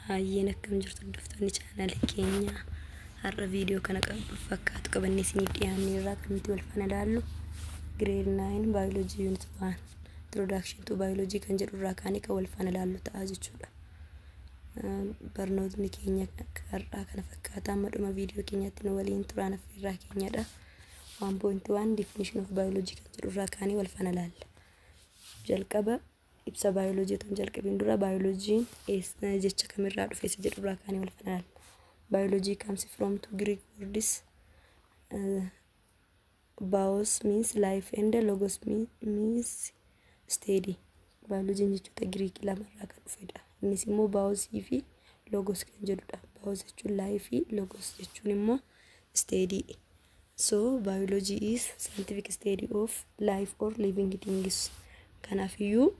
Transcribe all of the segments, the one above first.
Hayyeen, akkam jirtu hordoftoonni chaanaalii keenyaa? Har'a viidiyoo kana fakkaatu qabannee isiniif dhiyaanne irraa kan nuti wal faana ilaallu Grade 9 Biology Unit 1 Introduction to Biology kan jedhu irraa kaanee kan wal faana ilaallu ta'a jechuudha. Barnootni keenya har'aa kana fakkaata. Amma dhuma viidiyoo keenyaatti nu waliin turaan affeerraa keenyadha. 1.1 Definition of Biology kan jedhu irraa kaanee wal faana ilaalla. Jalqaba ibsa baayoloojii otoo hin jalqabiin dura baayoloojiin jecha kamirraa dhufe isa jedhu irraa kaanee wal faana ilaalla. Biology comes from two Greek words. Bios means life and logos means study. Baayoloojiin jechoota Giriikii lamarraa kan dhufedha. Innis immoo biosii fi logos kan jedhudha. Bios jechuun life, logos jechuun immoo study. So biology is scientific study of life or living things. Kanaafiyyuu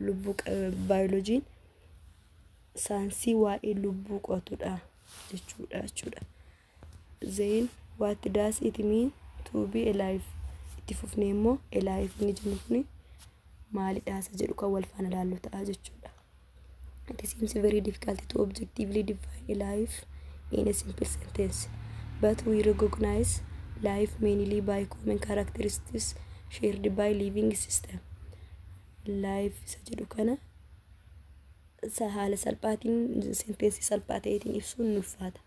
lubbuu baayoloojiin saayinsii waa'ee lubbuu qo'atudha jechuudha. Then what does it mean to be alive? Itti fufnee immoo alive inni jennu kuni maalidha isa jedhu kan wal faana ilaallu ta'a jechuudha. It seems very difficult to objectively define a life in a simple sentence, but we recognize life mainly by common characteristics shared by living system. Life isa jedhu kana haala salphaatiin, senteensii salphaa ta'eetiin ibsuun ni ulfaata.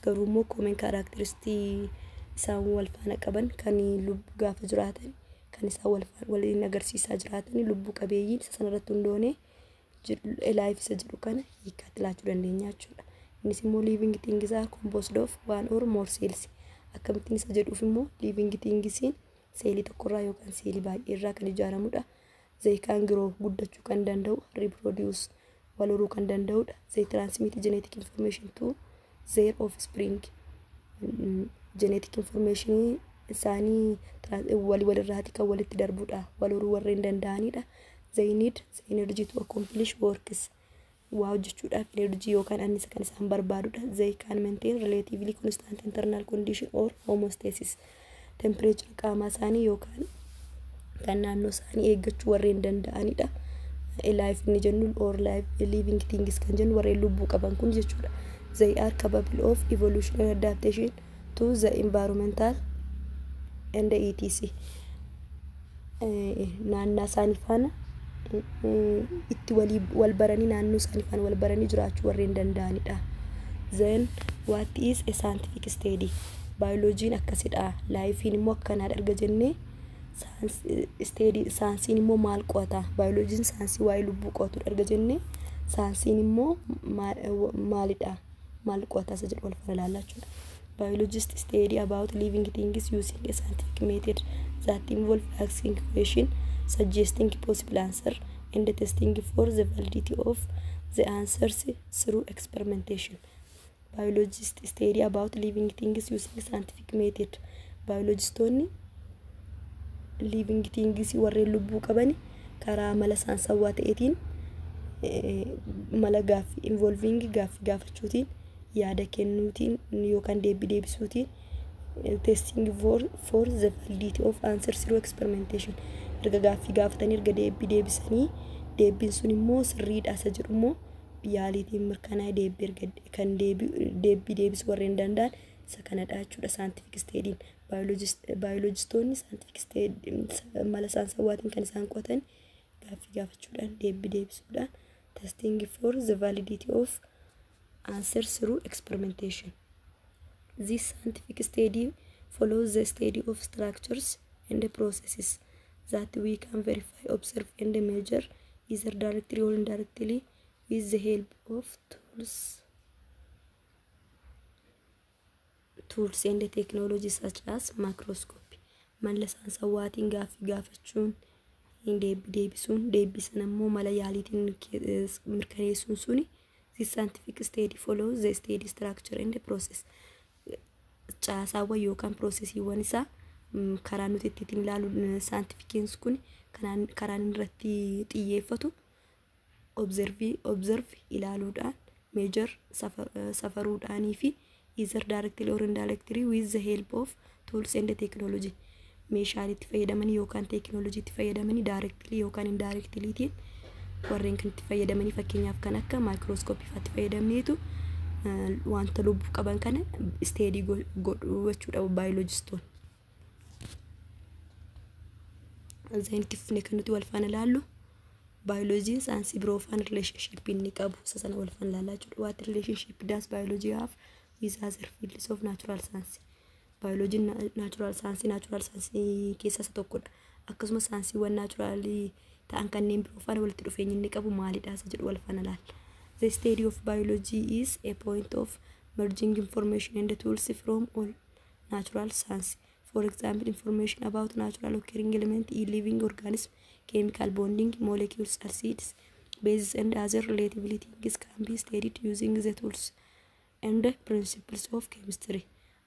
Garuu immoo common characteristics isaan wal faana qaban, kan lubbuu gaafa jiraatan kan isaan wal waliin agarsiisaa jiraatan, lubbuu qabeeyyiin, isa sanarratti hundoonee life isa jedhu kana hiikkaatti laachuu dandeenya jechuudha. Innis immoo living things are composed of one or more cells. Akkamittiin isa jedhuuf immoo living thingsiin seelii tokkorraa yookaan seelii baay'ee irraa kan ijaaramudha. They can grow, guddachuu kan danda'u, reproduce, wal horuu kan danda'udha. They transmit genetic information to their offspring. Genetic information isaanii wal walirraati kan walitti darbudha. Wal horuu warreen danda'anidha. They need the energy to accomplish works. Waa hojjechuudhaaf energy yookaan annisa kan isaan barbaadudha. They can maintain relatively constant internal condition or homeostasis. Temperature qaamaa isaanii yookaan kan naannoo isaanii eeggachuu warreen danda'anidha. Life inni jennu or life, living things kan jennu, warreen lubbuu qaban kun jechuudha. They are capable of evolutionary adaptation to the environmental and etc. Naannaa isaanii faana itti walii wal baranii, naannoo isaanii faana wal baranii jiraachuu warreen danda'anidha. Then what is a scientific study? Baayoloojiin akkasidha. Lifeiin immoo akkanaadha erga jennee, study saayinsiin immoo maal qo'ata? Baayoloojiin saayinsii waa'ee lubbuu qo'atudha erga jennee, saayinsiin immoo maalidha? Maal qo'ata isa jedhu wal faana ilaallaa jechuudha. Biologists study about living things using a scientific method that involve asking question, suggesting possible answer, and testing for the validity of the answers through experimentation. Biologists study about living things using scientific method. Biologistoonni living things, warreen lubbuu qaban, karaa mala saayinsawaa ta'eetiin, mala gaaffii involving, gaaffii gaafachuutiin, yaada kennuutiin yookaan deebii deebisuutiin, testing for the validity of answer through experimentation. Erga gaaffii gaafatanii, erga deebii deebisanii, deebiin sun immoo sirriidha isa jedhu immoo yaaliitiin mirkanaa'e, deebii erga kan deebii deebisuu warreen danda'an isa kanadha jechuudha scientific studyin. Baayoloojistoonni scientific mala saayinsawaatiin kan isaan qo'atan gaaffii gaafachuudhaan, deebii deebisuudhaan, testing for the validity of answer through experimentation. This scientific study follows the study of structures and processes that we can verify, observe and measure either directly or indirectly with the help of tools and technology such as microscopy. Mala saayinsawaatiin gaaffii gaafachuun, deebii deebisuun, deebii sana immoo mala yaaliitiin mirkaneessuun suni, this scientific study follows the study structure and process. Caasaawwan yookaan processiiwwan isaa karaa nuti ittiin ilaalu, scientificiin kun karaan irratti xiyyeeffatu observe, ilaaluudhaan, measure, safaruudhaanii fi either directly or indirectly with the help of tools and technology, meeshaalee itti fayyadamanii yookaan teekinooloojii itti fayyadamanii, directly yookaan indirectlytiin Warreen kan itti fayyadamanii, fakkeenyaaf kan akka maayikirooskooppii fa'aatti fayyadamneetu wanta lubbuu qaban kana study godhuu jechuudha baayoloojistoon. Then itti fufnee kan nuti wal faana ilaallu baayoloojiin saayinsii biroo faana relationship inni qabu isa sana wal faana ilaalaa jechuudha. What relationship does biology have with other fields of natural science? Baayoloojiin natural science keessaa isa tokkodha. Akkasumas saayinsiiwwan naturalii ta'an kanneen biroo faana walitti dhufeenyi inni qabu maalidha isa jedhu wal faana ilaalla. The study of biology is a point of merging information and tools from all natural science. For example, information about natural occurring element in living organism, chemical bonding, molecules, acids, bases, and other relatively things can be studied using the tools and principles of chemistry.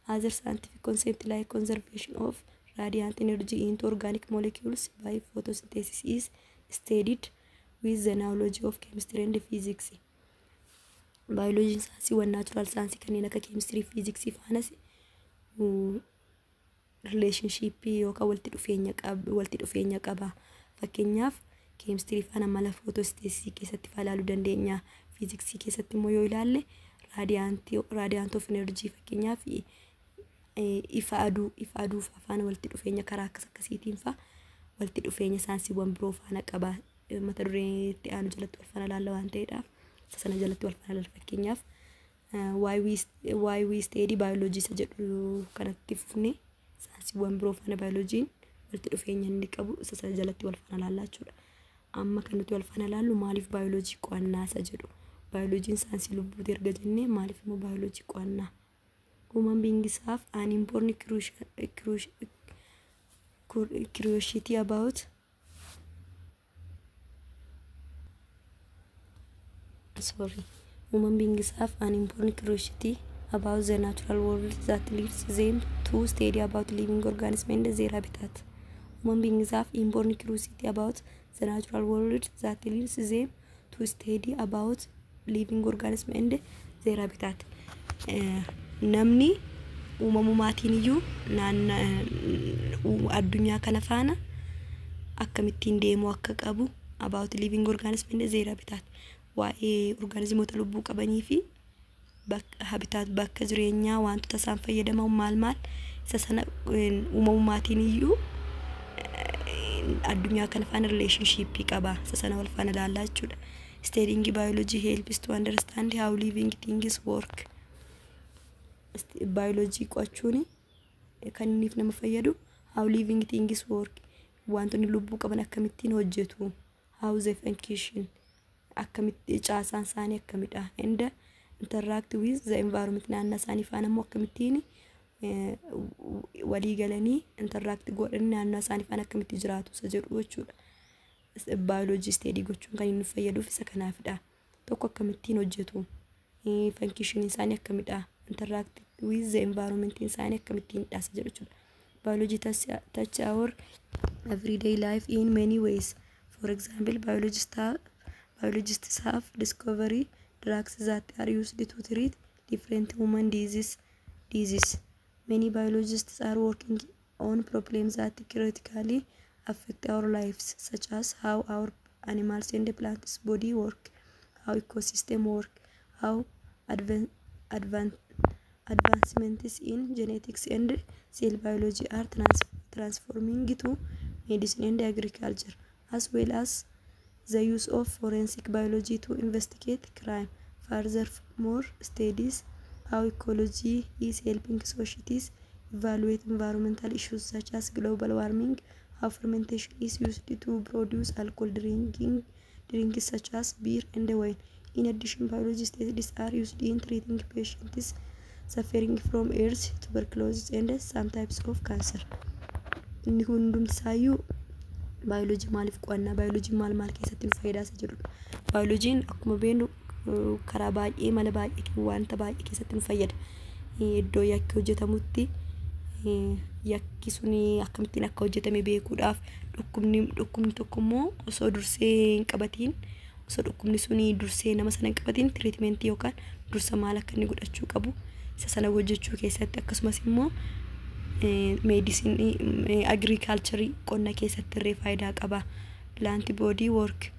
Other scientific concepts like conservation of radiant energy into organic molecules by photosynthesis is studied with the knowledge of chemistry and physics. Baayoloojiin saayinsiiwwan natural saayinsii kanneen akka keemistirii, fiiziksii faanas relationshipii yookaan walitti dhufeenya qaba. Fakkeenyaaf, keemistirii faana mala photosynthesisii keessatti faa ilaaluu dandeenya. Fiiziksii keessatti immoo yoo ilaalle radiant of energy, fakkeenyaaf ifa aduu faana walitti dhufeenya karaa akkas akkasiitiin faa walitti dhufeenya saayinsiiwwan biroo faana qaba. Mata duree itti aanu jalatti wal faana ilaalla waan ta'eedhaaf isa sana jalatti wal faana ilaalla. Fakkeenyaaf, why we study biology isa jedhu kanatti fufnee saayinsiiwwan biroo faana baayoloojiin walitti dhufeenya inni qabu isa sana jalatti wal faana ilaallaa jechuudha. Amma kan nuti wal faana ilaallu maaliif baayoloojii qo'annaa isa jedhu. Baayoloojiin saayinsii lubbuuti erga jennee, maaliif immoo baayoloojii qo'annaa? Human beings have an inborn curiosity about, sorry, human beings have an inborn curiosity about the natural world that leads them to study about living organisms and their habitat. Human beings have inborn curiosity about the natural world that leads them to study about living organisms and their habitat. Namni uumamumaatiin iyyuu addunyaa kana faana akkamittiin deemuu akka qabu, about living organism and their habitat, waa'ee orgaanizimoota lubbuu qabanii fi habitat, bakka jireenyaa, wantoota isaan fayyadaman maal maal, isa sana uumamumaatiin iyyuu addunyaa kana faana relationshipii qaba. Isa sana wal faana ilaallaa jechuudha. Studying biology helps to understand how living things work. Biology qo'achuun kan inniif nama fayyadu how living things work, wantoonni lubbuu qaban akkamittiin hojjetu, how they function, akkamitti caasaan isaanii akkamidha, and interact with the environment, naannoo isaanii faana immoo akkamittiin walii galanii interact godhanii naannoo isaanii faana akkamitti jiraatu isa jedhu jechuudha. Baayoloojii study gochuun kan inni fayyaduuf isa kanaafidha. Tokko, akkamittiin hojjetu, functioniin isaanii akkamidha, interact with the environment isaanii akkamittiin isa jedhu jechuudha. Biology touch our everyday life in many ways. For example, biologists have discovered drugs that are used to treat different human disease. Many biologists are working on problems that critically affect our lives, such as how our animals and plants body work, how ecosystem work, how advancements in genetics and cell biology are transforming to medicine and agriculture, as well as the use of forensic biology to investigate crime. Furthermore, studies how ecology is helping societies evaluate environmental issues such as global warming, how fermentation is used to produce alcohol drinking drinks such as beer and wine. In addition, biology studies are used in treating patients suffering from AIDS, tuberculosis, and some types of cancer. Inni hundumtisaayyuu baayoloojii maaliif qo'annaa, baayoloojii maal maal keessatti nu fayyadaa isa jedhudha. Baayoloojiin akkuma beeknu karaa baay'ee, mala baay'ee, wanta baay'ee keessatti nu fayyada. Iddoo yakki hojjetamutti yakki sun akkamittiin akka hojjetame beekuudhaaf, dhukkubni tokko immoo osoo dursee hin qabatiin, osoo dhukkubni sun dursee nama sana hin qabatiin, treatmentii yookaan dursa maal akka inni godhachuu qabu isa sana hojjechuu keessatti, akkasumas immoo medicine, agriculture, qonna keessatti illee faayidaa qaba. Plant body work,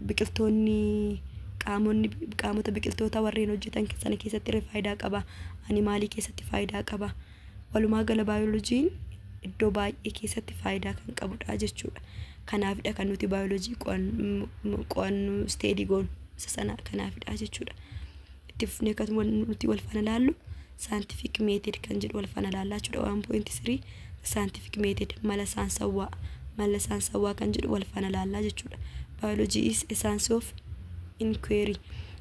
Biqiltoonni, qaamonni, qaamota biqiltoota warreen hojjetan sana keessatti irra faayidaa qaba. Animalii keessatti faayidaa qaba. Walumaa gala baayoloojiin iddoo baay'ee keessatti faayidaa kan qabudha jechuudha. Kanaafidha kan nuti baayoloojii qo'annu, study goonu isa sana kanaafidha jechuudha. Itti fufnee akkasuma nuti wal faana ilaallu scientific method kan jedhu wal faana ilaallaa jechuudha. 1.3 Scientific method, mala saansawwaa, mala saansawwaa kan jedhu wal faana ilaallaa jechuudha. Biology is a science of inquiry.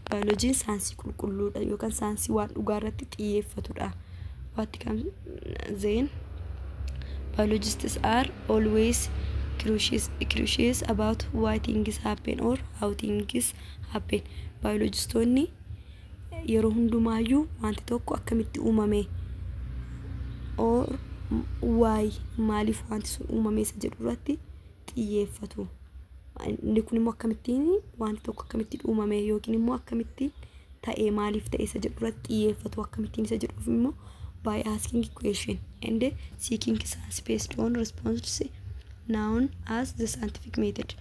Baayoloojiin saansii qulqulluudha yookaan saansii waan dhugaa irratti xiyyeeffatudha. What comes then? Biologists are always curious about why things happen or how things happen. Biologistoonni yeroo hundumaayyuu wanti tokko akkamitti uumame or why, maaliif wanti sun uumame isa jedhu irratti xiyyeeffatu. Inni kun immoo akkamittiin wanti tokko akkamittiin uumame yookiin immoo akkamittiin ta'e, maaliif ta'e isa jedhu irratti xiyyeeffatu. Akkamittiin isa jedhuuf immoo by asking question and seeking science based on response known as the scientific method.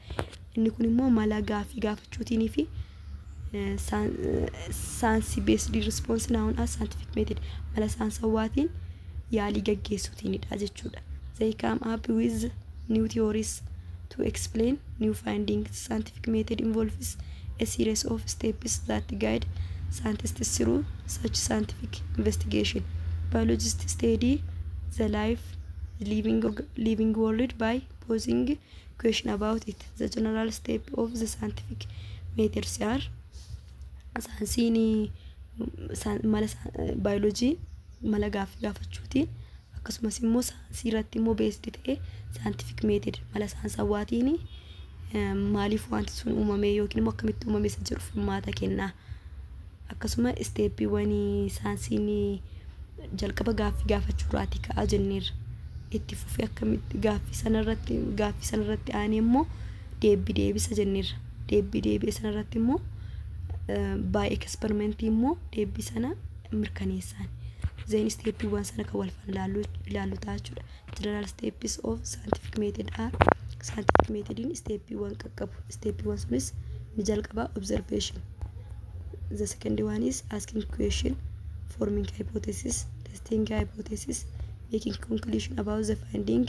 Inni kun immoo mala gaaffii gaafachuutiin fi saansii based response known as scientific method, mala saansawaatiin yaalii gaggeessuutiinidha jechuudha. They come up with new theories to explain new findings. Scientific method involves a series of steps that guide scientists through such scientific investigation. Biologists study the life living world by posing question about it. The general step of the scientific methods are: saayinsiin mala baayoloojii mala gaaffii gaafachuutiin, akkasumas immoo saayinsii irratti immoo based ta'e, scientific method, mala saansawaatiin maaliif wanti sun uumame yookiin immoo akkamitti uumame isa jedhu furmaata kenna. Akkasuma steppiiwwan saayinsiin jalqaba gaaffii gaafachuurraatii ka'aa jenneerra. Itti fufee akkamitti gaaffii sanarratti aanee immoo deebbii deebisa jenneerra. Deebbii deebi'e sanarratti immoo baay'ee experimentii immoo deebbii sana mirkaneessaan. Then steppiiwwan sana kan wal faana ilaallu ta'a jechuudha. General steps of scientific method are: scientific methodiin steppiiwwan qaqqabu. Steppiiwwan sunis ni jalqaba observation. The second one is asking question, forming hypothesis, testing hypothesis, making conclusion about the finding,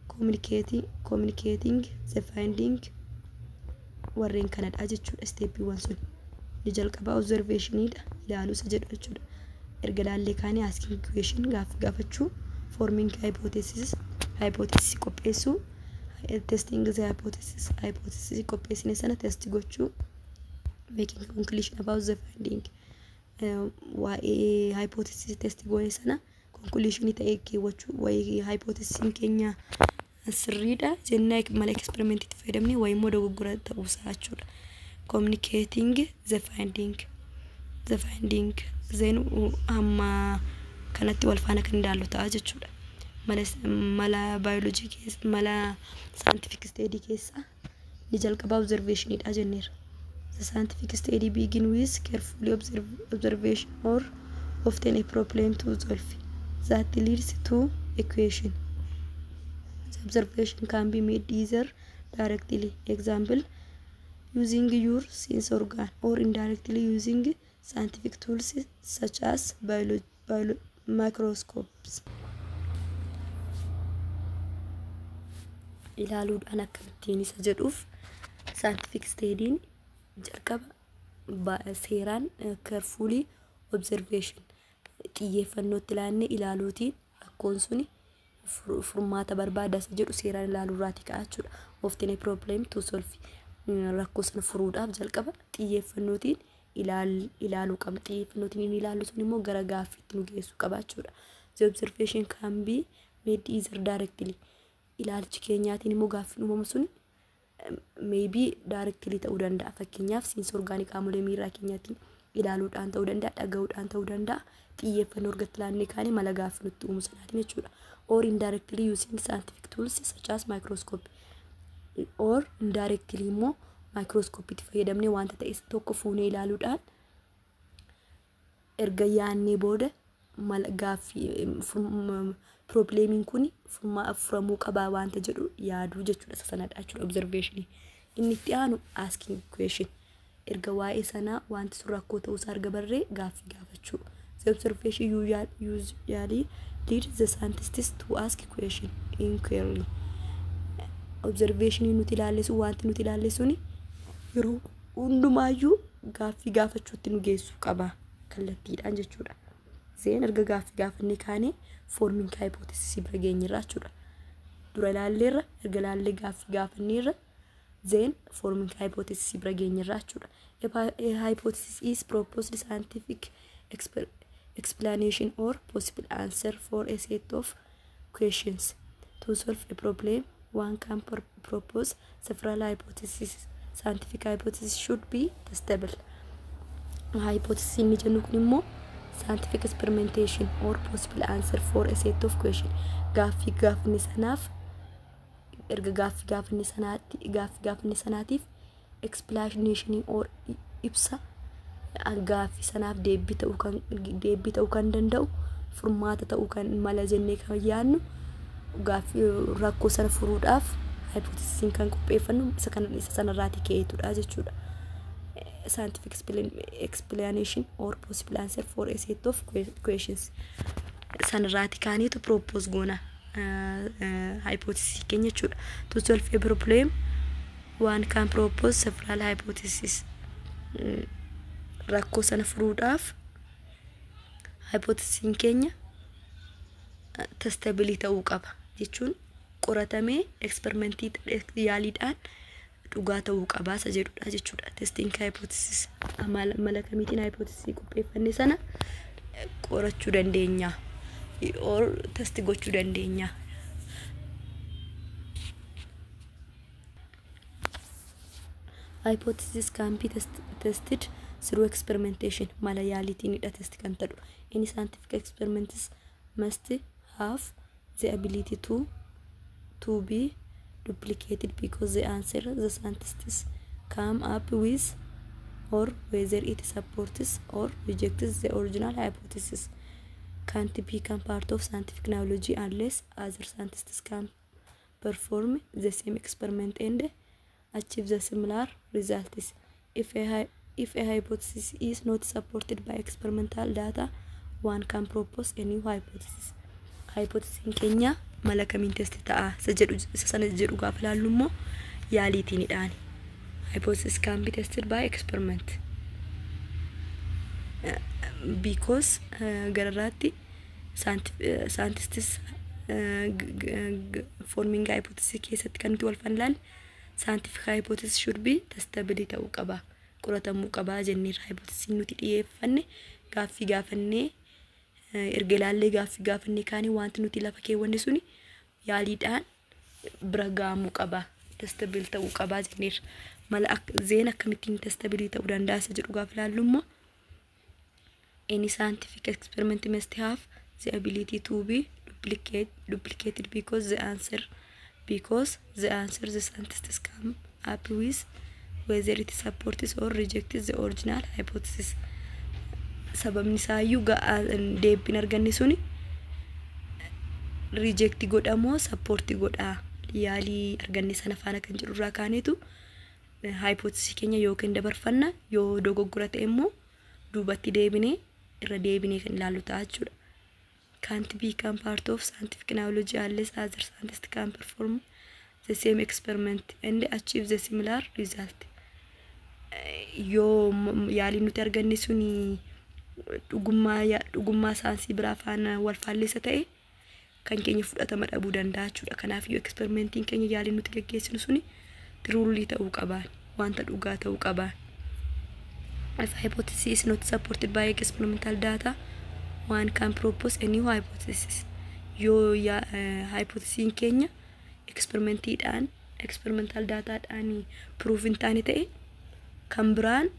communicating the finding, warreen kanadha jechuudha steppiiwwan sun. Ni jalqaba observationiidha, ilaaluu isa jedhu jechuudha. Erga ilaallee kaanii asking question, gaaffii gaafachuu, forming hypothesis, hypothesis qopheessuu, testing the hypothesis, hypothesis qopheessine sana test gochuu, making conclusion about the finding, waa'ee hypothesis test goone sana conclusion ta'e keewwachuu, waa'ee hypothesiin keenya sirriidha jennee mala experimentiitti fayyadamne waa'ee immoo dogoggora ta'uusaa jechuudha. Communicating the finding then hamma kanatti wal faana kan ilaallu ta'a jechuudha. Mala baayoloojii keessa, mala scientific study keessa ni jalqaba observationiidha jenneerra. The scientific study begin with carefully observation or often a problem to solve that leads to a question. The observation can be made either directly, example, using your sense organ, or indirectly using scientific tools such as microscopes. Ilaaluudhaan akkamittiin isa jedhuuf scientific study'n jalqaba seeraan carefully observation, xiyyeeffannootti ilaannee ilaaluutiin rakkoon suni furmaata barbaada isa jedhu seeraan ilaaluurraati ka'a jechuudha. Often a problem to solve, rakkoo sana furuudhaaf jalqaba xiyyeeffannootiin ilaaluu qabna. Xiyyeeffannootiin inni ilaallu sun immoo gara gaaffiitti nu geessuu qaba jechuudha. The observation can be made either directly. Ilaalchi keenyaatiin immoo gaaffiin uumamu sun maybe directly ta'uu danda'a. Fakkeenyaaf sense organii, qaamolee miiraa keenyaatiin ilaaluudhaan ta'uu danda'a, dhaga'uudhaan ta'uu danda'a. Xiyyeeffannoo argatti ilaannee kaane mala gaaffii nutti uumu sanaatiin jechuudha. Or indirectly using scientific tools such as microscope. Or indirectly immoo microscope fayyadamnee wanta ta'e tokko fuunee ilaaluudhaan erga yaannee booda mala gaaffii problemiin kun furamuu qabaa wanta jedhu yaaduu jechuudha. Isa sanadha jechuudha observation. Inni itti aanu asking question. Erga waa'ee sanaa wanti sun rakkoo ta'uusaa erga barree gaaffii gaafachuu. The observation usually lead the scientists to ask question, inquiry. Observationii nuti ilaalle sun, wanti nuti ilaalle suni yeroo hundumaayyuu gaaffii gaafachuutti nu geessuu qaba kallattiidhaan jechuudha. Then erga gaaffii gaafannee kaanee forming hypothesis bira geenyerra jechuudha. Dura ilaalleerra, erga ilaallee gaaffii gaafanneerra, then forming hypothesis bira geenyerra jechuudha. A hypothesis is proposed scientific explanation or possible answer for a set of questions. To solve a problem, one can propose several hypotheses. Scientific hypothesis should be testable. Hypothesis inni jennu kun immoo scientific experimentation or possible answer for a set of question. Gaaffii gaafanne sanaaf, erga gaaffii gaafanne sanaatti, gaaffii gaafanne sanaatiif explanation or ibsa gaaffii sanaaf deebii ta'uu kan danda'u, furmaata ta'uu kan mala jennee kan yaadnu, gaaffii rakkoo sana furuudhaaf hypothesisiin kan qopheeffannu isa kana, isa sanarraatii ka'eetudha jechuudha. Scientific explanation or possible answer for a set of questions sanarraati kaaneetu propose goona hypothesis keenya jechuudha. To solve a problem, one can propose several hypotheses. Rakkoo sana furuudhaaf hypothesiin keenya testable ta'uu qaba jechuun qoratamee experimentii yaaliidhaan dhugaa ta'uu qaba isa jedhudha jechuudha. Testing hypothesis mala kamiitiin hypothesis qopheeffanne sana qorachuu dandeenya or test gochuu dandeenya. Hypothesis can be tested through experimentation. Mala yaaliitiinidha test kan ta'u. Any scientific experiments must have the ability to be duplicated because the answer the scientists come up with, or whether it supports or rejects the original hypothesis, can't become part of scientific knowledge unless other scientists can perform the same experiment and achieve the similar results. If a hypothesis is not supported by experimental data, one can propose a new hypothesis. Hypothesis keenya mala kamiin test ta'a isa jedhu, isa sana jedhu gaafa ilaallu immoo yaaliitiinidhaan. Hypothesis can be tested by experiment. Because gararraatti scientists forming hypothesis keessatti kan nuti wal faana ilaalle scientific hypothesis should be testable ta'uu qaba, qoratamuu qaba jenneerra. Hypothesis nuti dhiyeeffanne gaaffii gaafannee, erga ilaallee gaaffii gaafannee kaanii wanti nuti lafa keewwanne suni yaaliidhaan bira gahamuu qaba, testable ta'uu qaba jenneerra. Mala then akkamittiin testable ta'uu danda'a isa jedhu gaafa ilaallu immoo any scientific experiment must have the ability to be duplicated because the answer the scientists come up with, whether it supports or rejects the original hypothesis. Sababni isaayyuu deebiin arganne suni reject godhamoo support godhaa yaalii arganne sana faana kan jedhu irraa kaaneetu hypothesis keenya yookiin dabarfanna, yoo dogoggora ta'e immoo duubatti deebinee irra deebinee kan ilaallu ta'a jechuudha. Can't become part of scientific knowledge unless other scientists can perform the same experiment and achieve the similar result. Yoo yaaliin nuti arganne suni dhugummaa saayinsii biraa faana wal faallessa ta'e kan keenya fudhatama dhabuu danda'a jechuudha. Kanaaf yoo experimentiin keenya, yaaliin nuti gaggeessinu suni truly ta'uu qaba, wanta dhugaa ta'uu qaba. If hypothesis is not supported by experimental data, one can propose a new hypothesis. Yoo hypothesiin keenya experimentiidhaan, experimental dataadhaan proof hin taane ta'e kan biraan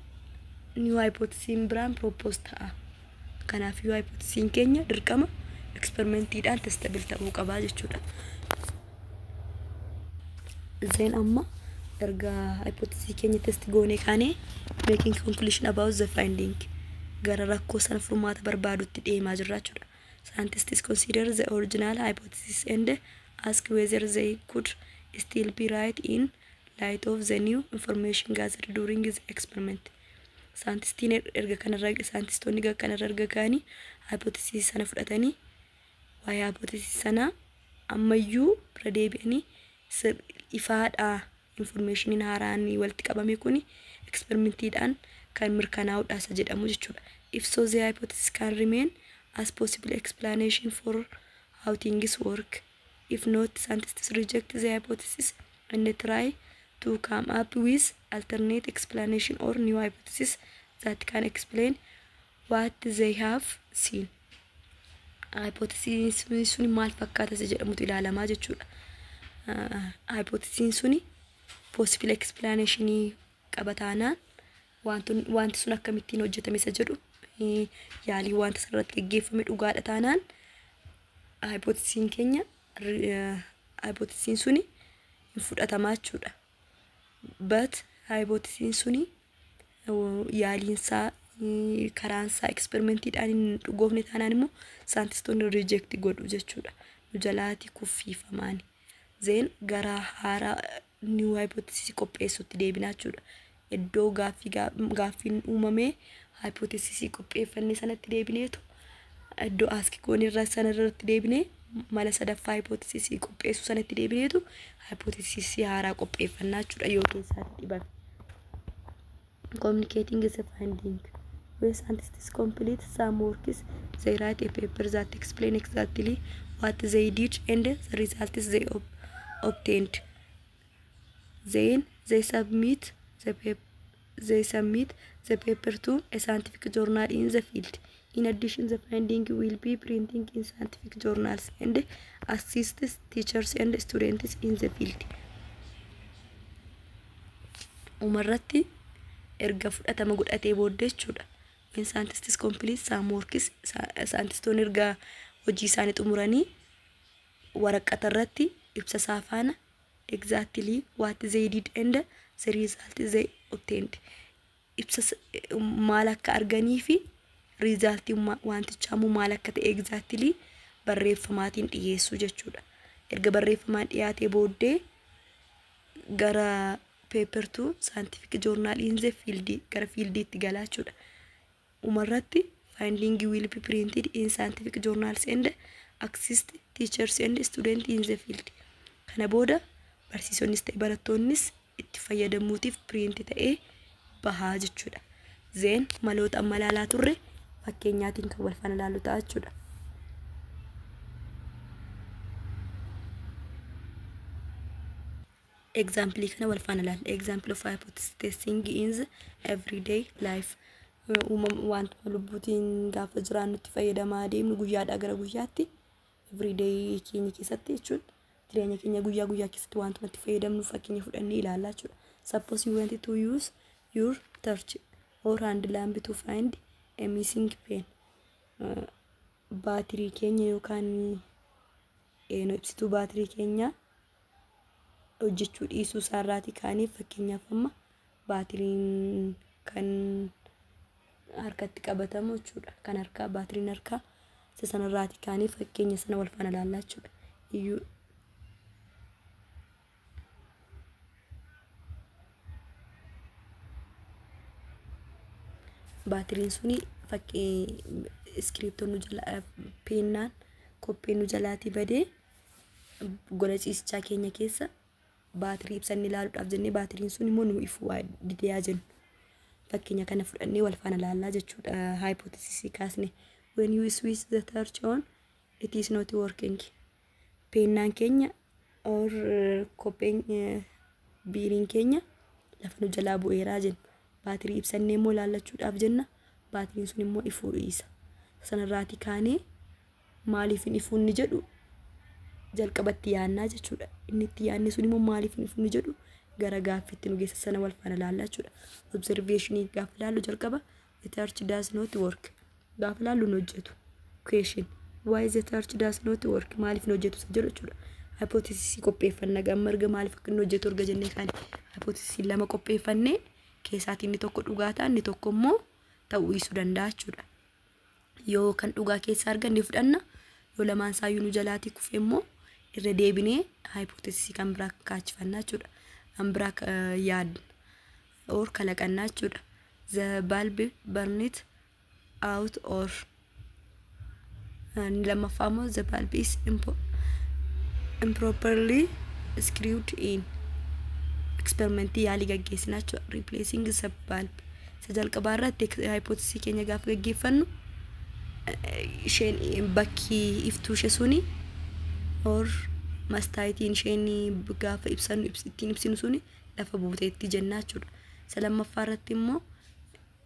new hypothesiin biraan propose ta'a. Kanaaf yoo hypothesiin keenya dirqama experimentiidhaan testable ta'uu qabaa jechuudha. Then amma erga hypothesis keenya test goonee kaanee making conclusion about the finding, gara rakkoo sana furmaata barbaadutti deemaa jirra jechuudha. Scientists consider the original hypothesis and ask whether they could still be right in light of the new information gathered during the experiment. Saayintistiin erga kanarra, saayintistoonni kanarra erga ga'anii, hypothesis sana fudhatanii, waa'ee hypothesis sanaa ammayyuu irra deebi'anii ifaadha, informationiin haaraan walitti qabame kuni experimentiidhaan kan mirkanaa'udha isa jedhamu jechuudha. If so, the hypothesis can remain as possible explanation for how things work. If not, scientists reject the hypothesis and try to come up with alternate explanation or new hypothesis that can explain what they have seen. Hypothesis suni maal fakkaata isa jedhamutu ilaalamaa jechuudha. Hypothesis suni possible explanationii qaba taanaan, wanti sun akkamittiin hojjetame isa jedhu, yaalii wanta sanarratti geggeeffame dhugaadha taanaan, hypothesiin keenya, hypothesiin suni hin fudhatamaa jechuudha. But hypothesiin suni yaaliinsaa, karaansaa experimentiidhaan hin dhugoofne taanaan immoo saayintistoonni reject godhu jechuudha. Nu jalaati kuffiifamaani. Then gara haaraa new hypothesis qopheessutti deebinaa jechuudha. Iddoo gaaffii gaaffiin uumamee hypothesis qopheeffanne sanatti deebineetu, iddoo ask goonirra sana irratti deebinee, mala sadaffaa hypothesis qopheessuu sanatti deebineetu hypothesis haaraa qopheeffannaa jechuudha yoo keessaatti dhibame. Communicating is a finding. When scientists complete some works, they write a paper that explain exactly what they did and the results they obtained. Then they submit the paper to a scientific journal in the field. In addition, the finding will be printing in scientific journals and assist teachers and students in the field. Umarratti erga fudhatama godhatee booddee jechuudha. When scientists complete some works, saayintistoonni erga hojii isaanii xumuranii waraqata irratti ibsa isaa faana exactly what they did and the result they obtained. Ibsa maal akka arganii fi resultiin wantichaa immoo maal akka ta'e exactly barreeffamaatiin dhiyeessuu jechuudha. Erga barreeffamaan dhiyaatee booddee gara paper to scientific journal in the field, gara fieldiitti galaa jechuudha. Umarratti finding will be printed in scientific journals and assist teachers and students in the field. Kana booda barsiisonnis ta'e barattoonnis itti fayyadamuutiif print ta'ee bahaa jechuudha. Then maloota amma ilaalaa turre fakkeenyaatiin kan wal faana ilaallu ta'a jechuudha. Example kana wal faana ilaalla. Example of hypothesis testing in the everyday life. Uumama wantuma lubbuutiin gaafa jiraannutti fayyadamaa deemnu guyyaadhaa gara guyyaatti, everyday keenya keessatti jechuun jireenya keenya guyyaa guyyaa keessatti wantuma itti fayyadamnu fakkeenya fudhannee ilaallaa jechuudha. Suppose you want to use your torch or hand lamp to find a missing pen. Baatirii keenya yookaan ibsituu baatirii keenya hojjechuu dhiisuu isaarraatii kaanee, fakkeenyaaf amma baatiriin kan harkatti qabatamu jechuudha. Kan harkaa, baatiriin harkaa isa sanarraatii kaanee fakkeenya sana wal faana ilaallaa jechuudha. Iyyuu baatiriin suni fakkii iskiriptoon nu jala, peennaan koppeen nu jalaatii badee, gola ciisichaa keenya keessa baatirii ibsannee ilaaluudhaaf jennee baatiriin sun immoo nu ifu waa didiyaa jennu. Fakkeenya kana fudhannee wal faana ilaallaa jechuudha hypothesisii kaasne. When you switch the torch on, it is not working. Peennaan keenya or kopheen biiriin keenya lafa nu jalaa bu'eeraa jenna. Baatirii ibsannee immoo ilaallachuudhaaf jenna. Baatiriin sun immoo ifuu dhiisa. Sanarraatii kaanee maaliif hin ifuu inni jedhu jalqabatti yaannaa jechuudha. Inni itti yaadne sun immoo maaliif hin ifuu inni jedhu gara gaaffiitti nu geessa, sana wal faana ilaallaa jechuudha. Observationii gaafa ilaallu jalqaba the torch does not work. Gaafa ilaallu hin hojjetu. Question: why the torch does not work? Maaliif hin hojjetu isa jedhu jechuudha. Hypothesisii qopheeffanna gamma erga maaliif akka inni hojjetu erga jennee kaane, hypothesisii lama qopheeffannee keessaatii inni tokko dhugaa ta'a, inni tokko immoo ta'uu dhiisuu danda'a jechuudha. Yoo kan dhugaa keessaa arganne fudhanna, yoo lamaan isaayyuu nu jalaatii kufe immoo irra deebinee hypothesisii kan biraa kaachifannaa jechuudha. Kan biraa yaadna or kalaqannaa jechuudha. The bulb burned out or inni lammaffaa immoo the bulb is improperly screwed in. Experimentii yaalii gaggeessinaa jechuudha. Replacing the bulb. Isa jalqabaa irratti hypothesisii keenya gaafa gaggeeffannu, isheen bakki iftuu ishee suni or mastaayitiin isheen gaafa ibsannu ittiin ibsinu suni lafa buuteetti jennaa jechuudha. Isa lammaffaa irratti immoo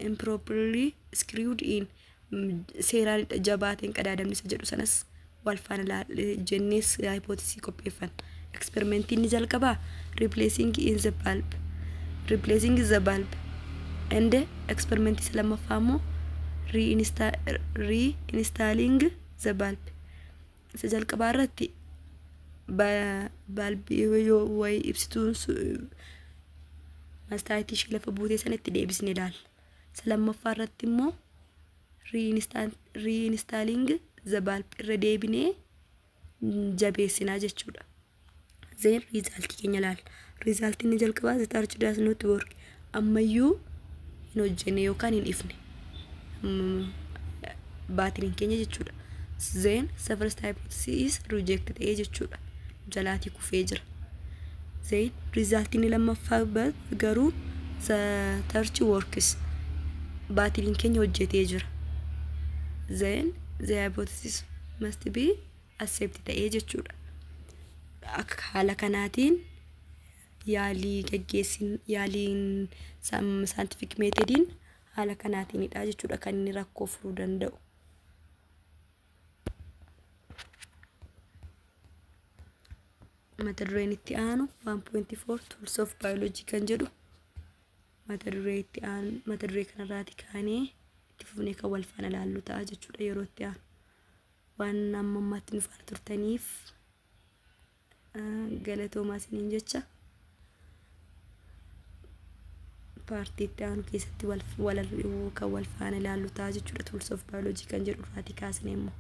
improperly screwed in, seeraan jabaateen qadaadamni isa jedhu sanas wal faana jennees hypothesisii qopheeffanna. Experimentiin inni jalqabaa replacing in the bulb, replacing the bulb, and experimentii isa lammaffaa immoo reinstalling the bulb. Isa jalqabaa irratti bulbii yoo wayi ibsituun mastaayitii ishee lafa buutee sana itti deebisne ilaalla. Isa lammaffaa irratti immoo reinstalling the bulb, irra deebinee jabeessinaa jechuudha. Then resultii keenya ilaalla. Resultiin inni jalqabaa the torch does not work, ammayyuu hin hojjenne yookaan hin ifne baatiriin keenya jechuudha. Then the first hypothesis is reject ta'ee jechuudha. Jalaatii kufee jira. Then resultiin lammaffaa garuu the torch works, baatiriin keenya hojjetee jira. Then the hypothesis must be accept ta'ee jechuudha. Akka haala kanaatiin yaalii gaggeessin, yaaliin scientific methodiin haala kanaatiinidha jechuudha kan inni rakkoo furuu danda'u. Mata dureen itti aanu 1.4 Tools of Biology kan jedhu mata duree itti aanu, mata duree kanarraati kaanee itti fufnee kan wal faana ilaallu ta'a jechuudha yeroo itti aanu. Waan amma ammaatti nu faana turtaniif galatoomaa isiniin jecha. Partii itti aanu keessatti wal kan wal faana ilaallu ta'a jechuudha, Tools of Biology kan jedhu irraatii kaasnee immoo.